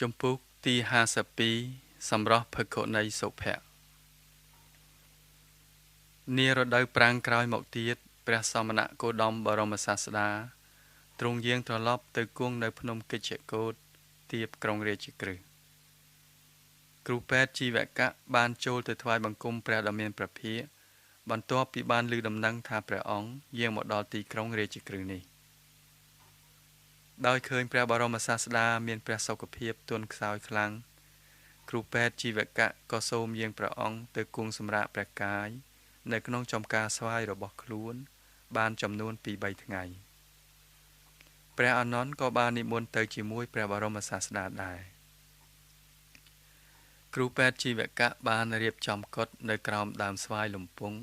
ជំពូកទី52សម្រស់ភិក្ខុនីសុភៈនារដូវប្រាំងក្រោយមកទៀតព្រះសមណគោតមបរមសាស្តាទ្រង់យាងត្រឡប់ទៅគង់នៅភ្នំគិជ្ជកូដទៀបក្រុងរាជក្រឹសគ្រូពេទ្យជីវកៈបានចូលទៅថ្វាយបង្គំព្រះដ៏មានព្រះភិក្ខបន្ទាប់ពីបានឮដំណឹងថាព្រះអង្គយាងមកដល់ទីក្រុងរាជក្រឹសនេះដោយឃើញព្រះបរមសាស្តាមានព្រះសុខភាពទន់ខ្សោយខ្លាំងគ្រូពេទ្យជីវកៈក៏សូមយាងព្រះអង្គទៅគង់សម្រាកព្រះកាយនៅក្នុងចំការស្វាយរបស់ខ្លួនបានចំនួន2-3ថ្ងៃព្រះអានន្ទក៏បាននិមន្តទៅជាមួយព្រះបរមសាស្តាដែរគ្រូពេទ្យជីវកៈបានរៀបចំកុដិនៅក្រោមដើមស្វាយលំពង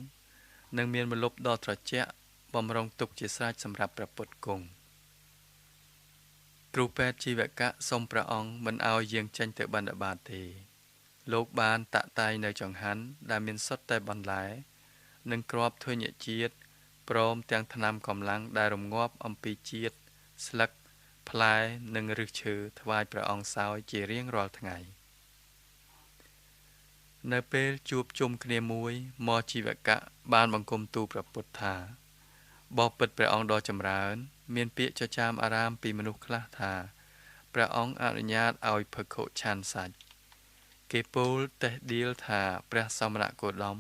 និងមានម្លប់ដ៏ត្រជាក់បំរុងទុកជាស្រេចសម្រាប់ព្រះពុទ្ធគង់គ្រូពេទ្យជីវកៈសូមព្រះអង្គមិនឲ្យយាងចេញទៅបណ្ឌបាតទេលោកបានតាក់តែងនៅចង្ហាន់ដែលមានសុទ្ធតែបន្លែនិងគ្រាប់ធញ្ញជាតិព្រមទាំងថ្នាំកម្លាំងដែលរងាប់អំពីជាតិស្លឹកផ្លែនិងឫសឈើថ្វាយព្រះអង្គសោយជារៀងរាល់ថ្ងៃនៅពេលជួបជុំគ្នាមួយមកជីវកៈបានបង្គំទូលព្រះពុទ្ធថាបបិទ្ធព្រះអង្គដ៏ចម្រើនមានពាក្យចចាមអារាមពីមនុស្សខ្លះថាព្រះអង្គអនុញ្ញាតឲ្យភិក្ខុឆាន់សាច់គេពោលតេះដៀលថាព្រះសមណគោតម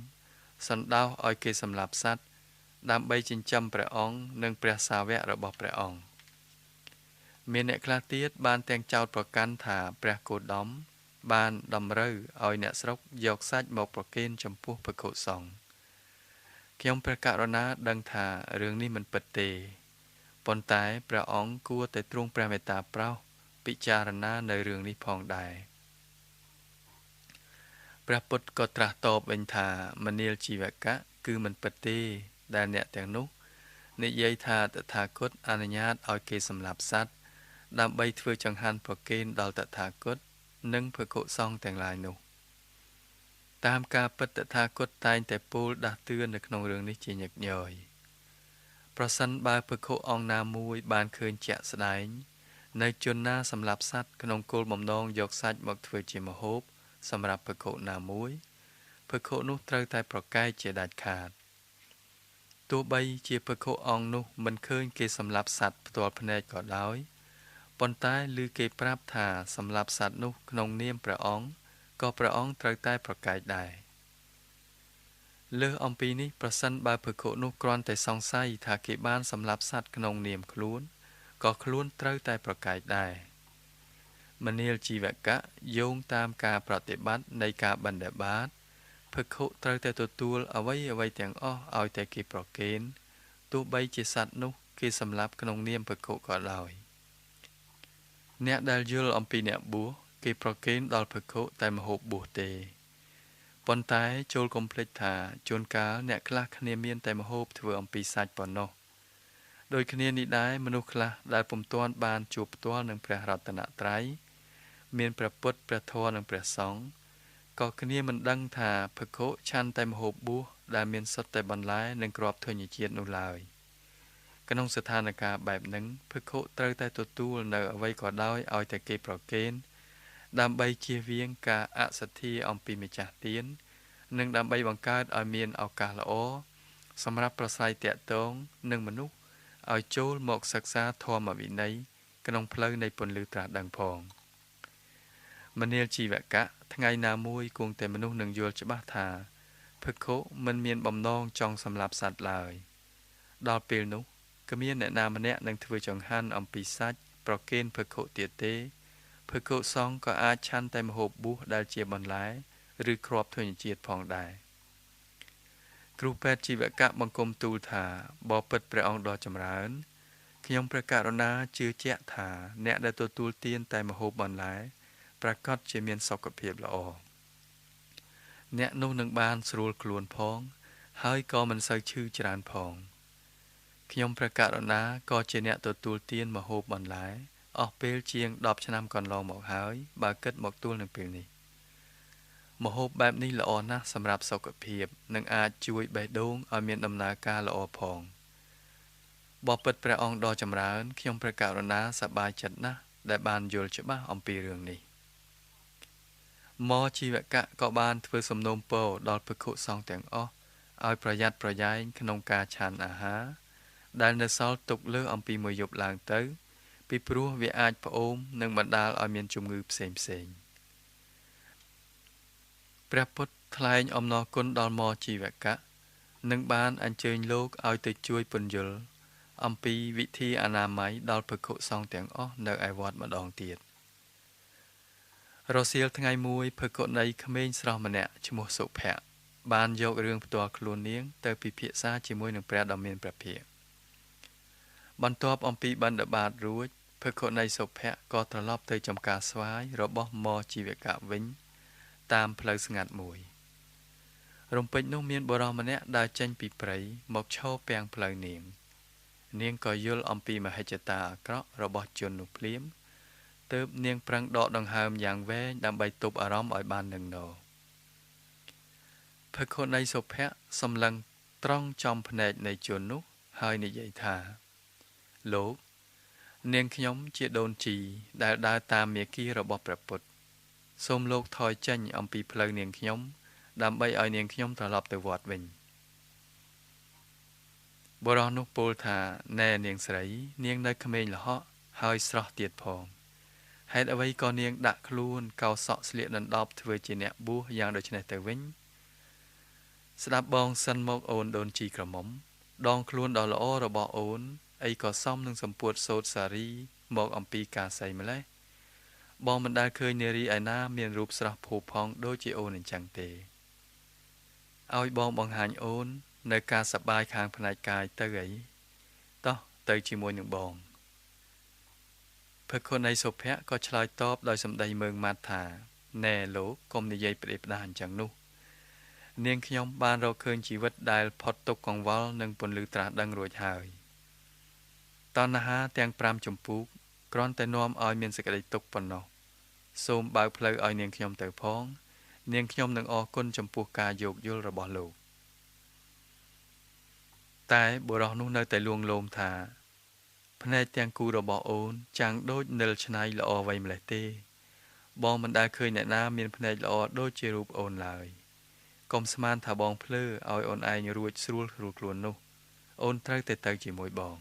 សន្តោសឲ្យគេសម្លាប់សត្វដើម្បីចិញ្ចឹមព្រះអង្គនិងព្រះសាវករបស់ព្រះអង្គមានអ្នកខ្លះទៀតបានទាំងចោទប្រកាន់ថាព្រះគោតមបានតម្រូវឲ្យអ្នកស្រុកយកសាច់មកប្រគេនចំពោះភិក្ខុសង្ឃខ្ញុំព្រះករុណាដឹងថារឿងនេះមិនពិតទេប៉ុន្តែព្រះអង្គគួរតែទ្រង់ព្រះមេត្តាប្រោសពិចារណានៅរឿងនេះផងដែរព្រះពុទ្ធក៏ត្រាស់តបវិញថាមនាលជីវកៈគឺមិនពិតទេដែលអ្នកទាំងនោះនិយាយថាតថាគតអនុញ្ញាតឲ្យគេសម្លាប់សត្វដើម្បីធ្វើចង្ហាន់ប្រគេនដល់តថាគតនិងភិក្ខុសង្ឃទាំងឡាយនោះតាមការពិតតថាគតតែងតែពោលដាស់តឿននៅក្នុងរឿងនេះជាញឹកញយប្រសិនបើភិក្ខុអង្គណាមួយបានឃើញជាក់ស្ដែងនៅជនណាសម្លាប់សត្វក្នុងគោលបំណងយកសាច់មកធ្វើជាម្ហូបសម្រាប់ភិក្ខុណាមួយភិក្ខុនោះត្រូវតែប្រកែកជាដាច់ខាតទោះបីជាភិក្ខុអង្គនោះមិនឃើញគេសម្លាប់សត្វផ្ទាល់ភ្នែកក៏ដោយប៉ុន្តែឮគេប្រាប់ថាសម្លាប់សត្វនោះក្នុងនាមព្រះអង្គក៏ព្រះអង្គត្រូវតែប្រកែកដែរលើសអំពីនេះប្រសិនបើភិក្ខុនោះគ្រាន់តែសង្ស័យថាគេបានសម្លាប់សត្វក្នុងនាមខ្លួនក៏ខ្លួនត្រូវតែប្រកែកដែរមនាលជីវកៈយោងតាមការប្រតិបត្តិនៃការបិណ្ឌបាតភិក្ខុត្រូវតែទទួលអ្វីៗទាំងអស់ឲ្យតែគេប្រគេនទោះបីជាសត្វនោះគេសម្លាប់ក្នុងនាមភិក្ខុក៏ដោយអ្នកដែលយល់អំពីអ្នកបួសគេប្រគេនដល់ភិក្ខុតែម្ហូបបួសទេប៉ុន្តែចូលកុំភ្លេចថាជួនកាលអ្នកខ្លះគ្នាមានតែម្ហូបធ្វើអំពីសាច់ប៉ុណ្ណោះដូចគ្នានេះដែរមនុស្សខ្លះដែលពុំទាន់បានជួបផ្ទាល់នឹងព្រះរតនត្រ័យមានព្រះពុទ្ធព្រះធម៌និងព្រះសង្ឃក៏គ្នាមិនដឹងថាភិក្ខុឆាន់តែម្ហូបបួសដែលមានសុទ្ធតែបន្លែនិងគ្រាប់ធញ្ញជាតិនោះឡើយក្នុងស្ថានភាពបែបហ្នឹងភិក្ខុត្រូវតែទទួលនៅអ្វីក៏ដោយឲ្យតែគេប្រគេនដើម្បីជៀសវាងការអសទ្ធាអំពីម្ចាស់ទាននិងដើម្បីបង្កើតឲ្យមានឱកាសល្អសម្រាប់ប្រស័យតាក់ទងនឹងមនុស្សឲ្យចូលមកសិក្សាធម៌វិន័យក្នុងផ្លូវនៃពន្លឺត្រាស់ដឹងផងមនាលជីវកៈថ្ងៃណាមួយគង់តែមនុស្សនឹងយល់ច្បាស់ថាភិក្ខុមិនមានបំណងចង់សម្លាប់សត្វឡើយដល់ពេលនោះគ្មានអ្នកណាម្នាក់នឹងធ្វើចង្ហាន់អំពីសាច់ប្រគេនភិក្ខុទៀតទេភិក្ខុសង្ឃក៏អាចឆាន់តែម្ហូបបួសដែលជាបន្លែឬគ្រាប់ធញ្ញជាតិផងដែរគ្រូពេទ្យជីវកៈបង្គំទូលថាបបិទ្ធព្រះអង្គដ៏ចម្រើនខ្ញុំព្រះករុណាជឿជាក់ថាអ្នកដែលទទួលទានតែម្ហូបបន្លែប្រាកដជាមានសុខភាពល្អអ្នកនោះនឹងបានស្រួលខ្លួនផងហើយក៏មិនសូវឈឺច្រើនផងខ្ញុំព្រះករុណាក៏ជាអ្នកទទួលទានម្ហូបបន្លែអស់ពេលជាង10ឆ្នាំកន្លងមកហើយបើគិតមកទល់នឹងពេលនេះម្ហូបបែបនេះល្អណាស់សម្រាប់សុខភាពនិងអាចជួយបេះដូងឲ្យមានដំណើរការល្អផងបបិទ្ធព្រះអង្គដ៏ចម្រើនខ្ញុំព្រះករុណាសប្បាយចិត្តណាស់ដែលបានយល់ច្បាស់អំពីរឿងនេះ។ មកជីវកៈក៏បានធ្វើសំណូមពរដល់ភិក្ខុសង្ឃទាំងអស់ឲ្យប្រយ័ត្នប្រយែងក្នុងការឆាន់អាហារដែលនៅសល់ទុកលើសអំពីមួយយប់ឡើងទៅពីព្រោះវាអាចផ្អូមនិងបណ្ដាលឲ្យមានជំងឺផ្សេងផ្សេងព្រះពុទ្ធថ្លែងអំណរគុណដល់មកជីវកៈនិងបានអញ្ជើញលោកឲ្យទៅជួយពន្យល់អំពីវិធីអនាម័យដល់ភិក្ខុសង្ឃទាំងអស់នៅឯវត្តម្ដងទៀតរសៀលថ្ងៃមួយភិក្ខុនីក្មេងស្រស់ម្នាក់ឈ្មោះសុភ័ក្របានយករឿងផ្ទាល់ខ្លួននាងទៅពិភាក្សាជាមួយនឹងព្រះដ៏មានព្រះភិក្ខបន្ទាប់អំពីបណ្ឌបាតរួចភិក្ខុនីសុភ័ក្រក៏ត្រឡប់ទៅចំការស្វាយរបស់មកជីវកៈវិញតាមផ្លូវស្ងាត់មួយរំពេចនោះមានបុរសម្នាក់ដើរចេញពីព្រៃមកឈរពាំងផ្លូវនាងនាងក៏យល់អំពីមហិច្ឆតាអាក្រក់របស់ជននោះភ្លាមទើបនាងប្រឹងដកដង្ហើមយ៉ាងវែងដើម្បីទប់អារម្មណ៍ឲ្យបាននឹងណភិក្ខុនីសុភ័ក្រសម្លឹងត្រង់ចំភ្នែកនៃជននោះហើយនិយាយថាលោកនាងខ្ញុំជាដូនជីដែលដើរតាមមាគ៌ារបស់ព្រះពុទ្ធសូមលោកថយចេញអំពីផ្លូវនាងខ្ញុំដើម្បីឲ្យនាងខ្ញុំត្រឡប់ទៅវត្តវិញបុរសនោះពោលថាណែនាងស្រីនាងនៅក្មេងល្ហកហើយស្រស់ទៀតផងហេតុអ្វីក៏នាងដាក់ខ្លួនកោសក់ស្លៀកដណ្ដប់ធ្វើជាអ្នកបួសយ៉ាងដូចនេះទៅវិញស្ដាប់បងសិនមកអូនដូនជីក្រមុំដងខ្លួនដ៏ល្អរបស់អូនអីក៏សមនឹងសម្ពួតសូត្រសារីមកអំពីកាសីម្លេះបងមិនដែលឃើញនារីឯណាមានរូបស្រស់ផូរផង់ដូចជាអូនអញ្ចឹងទេឲ្យបងបង្ហាញអូននៅការសប្បាយខាងផ្នែកកាយទៅអីតោះទៅជាមួយនឹងបងភិក្ខុនីសុភ័ក្រក៏ឆ្លើយតបដោយសម្ដីម៉ឺងម៉ាត់ថាណែលោកកុំនិយាយផ្ដេសផ្ដាសអញ្ចឹងនោះនាងខ្ញុំបានរកឃើញជីវិតដែលផុតទុក្ខកង្វល់និងពន្លឺត្រាស់ដឹងរួចហើយតណ្ហាទាំង5ចម្ពោះគ្រាន់តែនាំឲ្យមានសេចក្តីទុក្ខប៉ុណ្ណោះសូមបើកផ្លូវឲ្យនាងខ្ញុំទៅផងនាងខ្ញុំនឹងអរគុណចំពោះការយោគយល់របស់លោកតែបុរសនោះនៅតែលួងលោមថាភ្នែកទាំងគូរបស់អូនចាំងដូចនិលឆ្នៃល្អអ្វីម្លេះទេបងមិនដែលឃើញអ្នកណាមានភ្នែកល្អដូចជារូបអូនឡើយកុំស្មានថាបងភ្លើឲ្យអូនឯងរួចស្រួលខ្លួននោះអូនត្រូវតែទៅជាមួយបង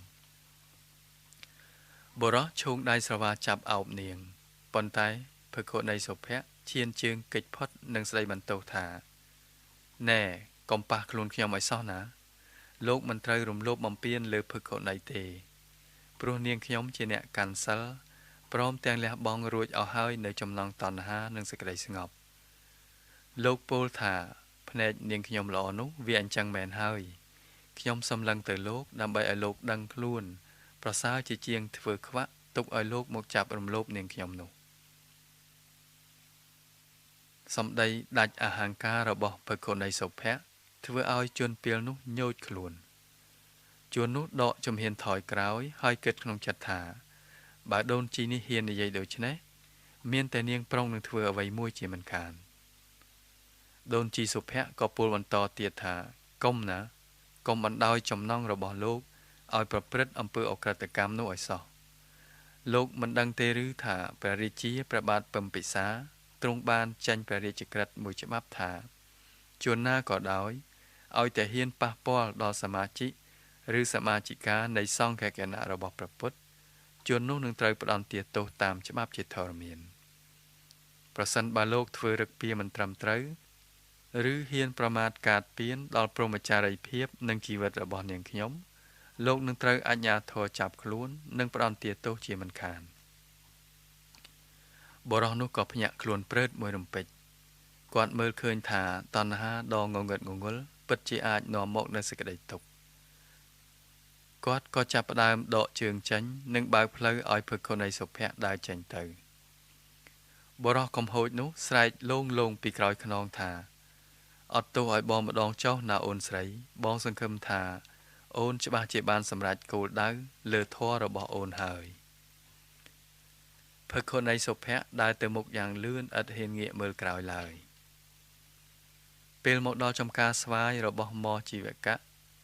បុរសឈោងដៃស្រវាចាប់អោបនាងប៉ុន្តែភិក្ខុនីសុភ័ក្រឈានជើងគេចផុតនិងស្ដីបន្ទោសថាណែកុំប៉ះខ្លួនខ្ញុំឲ្យសោះណាលោកមិនត្រូវរំលោភបំពានលើភិក្ខុនីទេព្រោះនាងខ្ញុំជាអ្នកកាន់សិលព្រមទាំងលះបង់រួចអស់ហើយនៅចំណងតណ្ហានិងសេចក្តីស្ងប់លោកពោលថាភ្នែកនាងខ្ញុំល្អនោះវាអញ្ចឹងមែនហើយខ្ញុំសម្លឹងទៅលោកដើម្បីឲ្យលោកដឹងខ្លួនប្រសើរជាជាងធ្វើខ្វាក់ទុកឲ្យលោកមកចាប់រំលោភនាងខ្ញុំនោះសម្ដីដាច់អហង្ការរបស់ភិក្ខុនីសុភ័ក្រធ្វើឲ្យជនពាលនោះញោចខ្លួនជននោះដកជំហានថយក្រោយហើយគិតក្នុងចិត្តថាបើដូនជីនេះហ៊ាននិយាយដូច្នេះមានតែនាងប្រុងនឹងធ្វើអ្វីមួយជាមិនខានដូនជីសុភ័ក្រក៏ពោលបន្តទៀតថាកុំណាកុំបណ្ដោយចំណងរបស់លោកឲ្យប្រព្រឹត្តអំពើឧក្រិដ្ឋកម្មនោះឲ្យសោះលោកមិនដឹងទេឬថាព្រះរាជាព្រះបាទពំពិសាទ្រង់បានចេញព្រះរាជក្រឹត្យមួយច្បាប់ថាជនណាក៏ដោយឲ្យតែហ៊ានប៉ះពាល់ដល់សមាជិកឬសមាជិកានៃសង្ឃគណៈរបស់ព្រះពុទ្ធជននោះនឹងត្រូវផ្ដន្ទាទោសតាមច្បាប់ជាធរមានប្រសិនបើលោកធ្វើរឹកពៀមិនត្រឹមត្រូវឬហ៊ានប្រមាថកាតពៀនដល់ព្រហ្មចារីភាពនិងជីវិតរបស់នាងខ្ញុំលោកនឹងត្រូវអាជ្ញាធរចាប់ខ្លួននិងផ្ដន្ទាទោសជាមិនខានបុរសនោះក៏ភ្ញាក់ខ្លួនព្រឺតមួយរំពេចគាត់មើលឃើញថាតណ្ហាដ៏ងងឹតងងល់ពិតជាអាចនាំមកនូវសេចក្តីទុក្ខគាត់ក៏ចាប់ផ្ដើមដកជើងចេញនិងបើកផ្លូវឲ្យភិក្ខុនីសុភ័ក្រដើរចេញទៅបុរសកំហូចនោះស្រែកលោងលោងពីក្រោយខ្នងថាអត់ទោសឲ្យបងម្ដងចុះណាអូនស្រីបងសង្ឃឹមថាអូនច្បាស់ជាបានសម្រេចគោលដៅលើធម៌របស់អូនហើយភិក្ខុនីសុភ័ក្រដើរទៅមុខយ៉ាងលឿនឥតហ៊ានងាកមើលក្រោយឡើយពេលមកដល់ចំការស្វាយរបស់មកជីវកៈ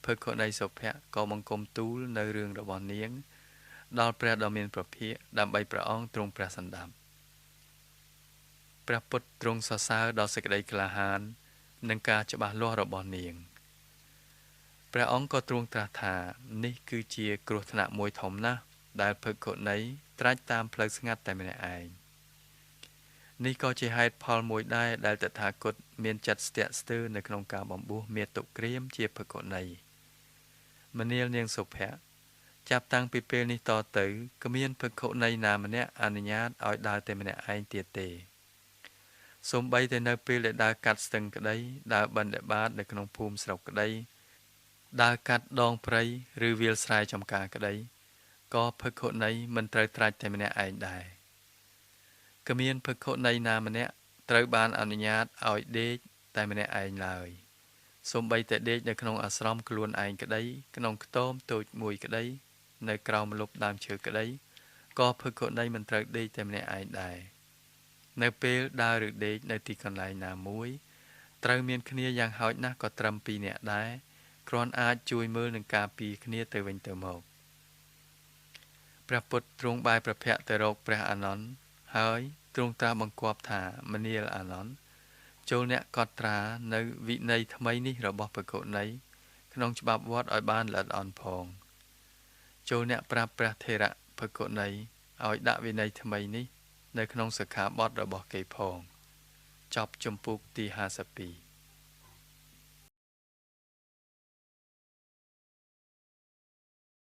ភិក្ខុនីសុភ័ក្រក៏បង្គំទូលនៅរឿងរបស់នាងដល់ព្រះដ៏មានព្រះភិក្ខដើម្បីព្រះអង្គទ្រង់ព្រះសណ្ដាប់ ព្រះពុទ្ធទ្រង់សរសើរដល់សេចក្តីក្លាហាននិងការច្បាស់លាស់របស់នាងព្រះអង្គក៏ទ្រង់ត្រាស់ថានេះគឺជាគ្រោះថ្នាក់មួយធំណាស់ដែលភិក្ខុនីត្រាច់តាមផ្លូវស្ងាត់តែម្នាក់ឯងនេះក៏ជាហេតុផលមួយដែរដែលតថាគតមានចិត្តស្ទាក់ស្ទើរនៅក្នុងការបំពោះមាតុក្រៀមជាភិក្ខុនីមនាលនាងសុភៈចាប់តាំងពីពេលនេះតទៅគ្មានភិក្ខុនីណាម្នាក់អនុញ្ញាតឲ្យដើរតែម្នាក់ឯងទៀតទេសូម្បីតែនៅពេលដែលដើរកាត់ស្ទឹងក្តីដើរបិណ្ឌបាតនៅក្នុងភូមិស្រុកក្តីដើរកាត់ដងព្រៃឬវាលស្រែចម្ការក្តីក៏ភិក្ខុនីមិនត្រូវត្រាច់តែម្នាក់ឯងដែរគ្មានភិក្ខុនីណាម្នាក់ត្រូវបានអនុញ្ញាតឲ្យដេកតែម្នាក់ឯងឡើយសូម្បីតែដេកនៅក្នុងអាស្រមខ្លួនឯងក្តីក្នុងខ្ទមតូចមួយក្តីនៅក្រោមម្លប់ដើមឈើក្តីក៏ភិក្ខុនីមិនត្រូវដេកតែម្នាក់ឯងដែរនៅពេលដើរឬដេកនៅទីកន្លែងណាមួយត្រូវមានគ្នាយ៉ាងហោចណាស់ក៏ត្រឹម2នាក់ដែរគ្រាន់អាចជួយមើលនឹងការពារគ្នាទៅវិញទៅមកព្រះពុទ្ធទ្រង់បែរព្រះភ័ក្ត្រទៅរកព្រះអានន្ទហើយទ្រង់ត្រាស់បង្គាប់ថាមនាលអានន្ទចូលអ្នកកត់ត្រានៅវិន័យថ្មីនេះរបស់ភិក្ខុនីក្នុងច្បាប់វត្តឲ្យបានល្អិតល្អន់ផងចូលអ្នកប្រាប់ព្រះថេរៈភិក្ខុនីឲ្យដាក់វិន័យថ្មីនេះនៅក្នុងសិក្ខាបទរបស់គេផងចប់ជំពូកទី52